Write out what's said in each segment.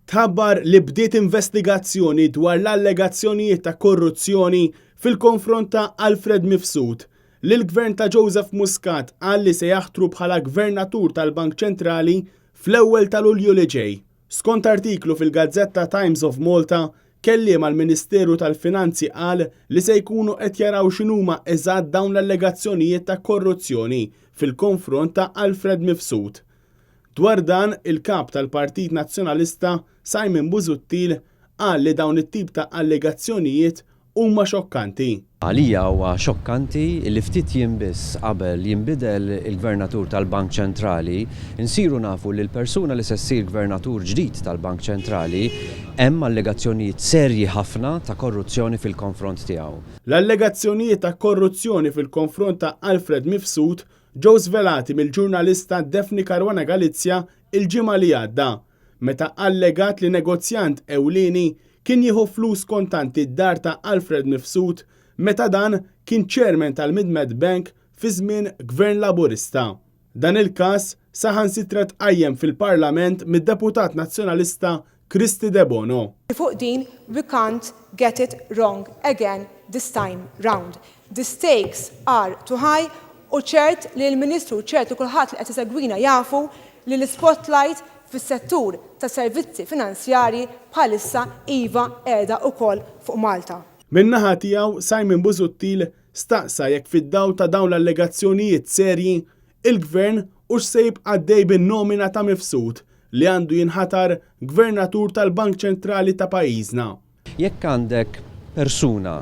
Tħabbar li bdiet investigazzjoni dwar l-allegazzjonijiet ta' korruzzjoni fil-konfront ta' Alfred Mifsud, li l-Gvern ta' Joseph Muscat qal li se jaħtru bħala Gvernatur tal-Bank Ċentrali fl-ewwel ta' Lulju li ġej. Skont artiklu fil-gazzetta Times of Malta, kelliem għall-Ministeru tal-Finanzi qal li se jkunu qed jaraw x'inhuma eżatt dawn l-allegazzjonijiet ta' korruzzjoni fil-konfront ta' Alfred Mifsud. Dwar dan, il-Kap tal-Partit Nazzjonalista, Simon Busuttil, qal li dawn it-tip ta' allegazzjonijiet huma xokkanti. Għalija huwa xokkanti li ftit jiem biss qabel jinbidel il-Gvernatur tal-Bank Ċentrali, insiru nafu li l-persuna li se ssir Gvernatur ġdid tal-Bank Ċentrali hemm allegazzjonijiet serji ħafna ta' korruzzjoni fil-konfront tiegħu. L-allegazzjonijiet ta' korruzzjoni fil-konfront ta' Alfred Mifsud ġew żvelati mill-ġurnalista Daphne Caruana Galizia l-ġimgħa li għadda, meta allegat li negozjant ewlieni kien jieħu flus kontanti d-dar ta' Alfred Mifsud meta dan kien chairman tal-Mid-Med Bank fi żmien Gvern Laburista. Dan il-każ saħansitra tqajjem fil-Parlament mid-Deputat Nazzjonalista Kristy Debono. Fuq din we can't get it wrong again this time round. The stakes are too high u ċert li l-Ministru, ċert li kulħadd li qed isegwina jafu li l-ispotlight fis-settur tas-servizzi finanzjarji bħalissa iva qiegħda wkoll fuq Malta. Min-naħa tiegħu, Simon Busuttil staqsa jekk fid-dawl ta' dawn l-allegazzjonijiet serji, il-Gvern hux se jibqa' għaddej bin-nomina ta' Mifsud li għandu jinħatar Gvernatur tal-Bank Ċentrali ta' pajjiżna. Jekk għandek persuna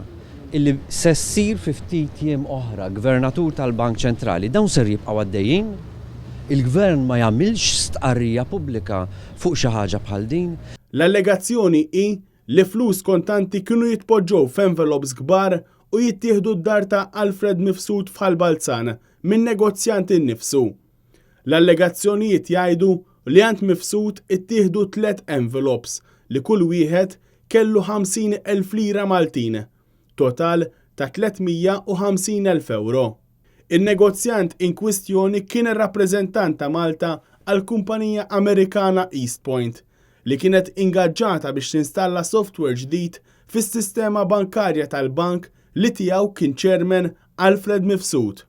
illi se ssir fi ftit jiem oħra Gvernatur tal-Bank Ċentrali, dawn ser jibqgħu għaddejjin? Il-Gvern ma jagħmilx stqarrija pubblika fuq xi ħaġa bħal din? L-allegazzjoni hi li flus kontanti kienu jitpoġġew f'envelops kbar u jittieħdu d-dar ta' Alfred Mifsud f'Ħal Balzan min-negozjant innifsu. L-allegazzjonijiet jgħidu li għand Mifsud ittieħdu tlett envelopes li kull wieħed kellu 50,000 lira Maltin, total ta' 350,000 ewro. In-negozjant in kwistjoni kien ir-rappreżentant ta' Malta għall-kumpanija Amerikana East Point, li kienet ingaġġata biex tinstalla software ġdid fis-sistema bankarja tal-bank li tiegħu kien chairman Alfred Mifsud.